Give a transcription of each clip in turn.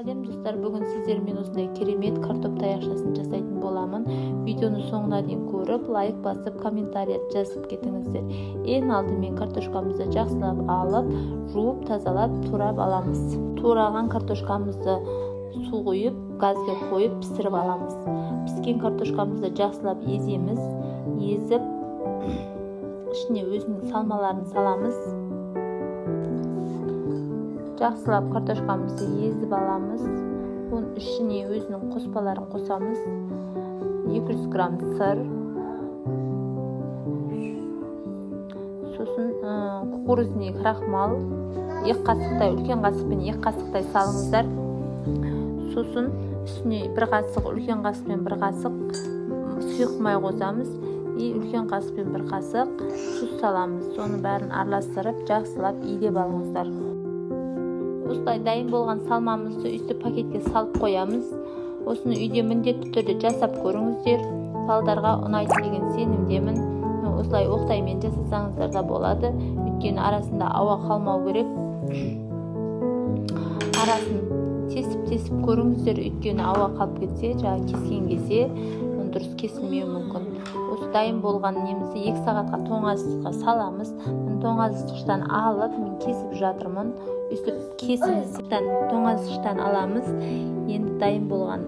Сәлем достар, бүгін сіздермен осындай керемет картоп таяқшасын жасайтын боламын. Видеоны соңына дейін көріп, лайк басып, комментарий жазып кетіңіздер. Ең алдымен картошкамызды жақсылап алып, жуып, тазалап, турап аламыз. Тураған картошкамызды су құйып, газге қойып пісіріп аламыз. Піскен картошкамызды жақсылап еземіз. Езіп, ішіне өзінің салмаларын саламыз. Жақсылап картошкамызды езіп аламыз. Оның ішіне өзінің қоспаларын қосамыз. 200 грамм сыр, сосын кукурузный крахмал 2 қасықтай, үлкен қасықпен 2 қасықтай салыңыздар. Сосын үстіне 1 қасық, үлкен қасықпен 1 қасық сұйық май қосамыз. И үлкен қасықпен 1 қасық тұз саламыз. Соның бәрін араластырып, жақсылап илеп алыңыздар. Осылай дайын болған салмамызды үсті пакетке салып қоямыз. Осыны үйде міндетті түрде жасап көріңіздер. Балдарға ұнайды деген сенімдемін. Осылай оқтаймен жасасаңыздар да болады. Өйткені арасында ауа қалмау керек. Арасын тесіп-тесіп көріңіздер, өйткені ауа қалып кетсе, жаңа кескен кезде дұрыс кесілмеуі мүмкін. Осы дайын болған немізді 2 сағатқа тоңазытқышқа саламыз. Мен тоңазытқыштан алып, мен кесіп жатырмын. Өстіп кесіп, тоңазытқыштан аламыз. Енді дайын болған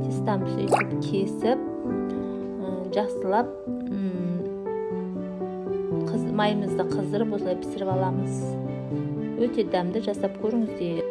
тестамызды өстіп кесіп, жақсылап майымызды қыздырып, осылай пісіріп аламыз. Өте дәмді, жасап көріңіздер.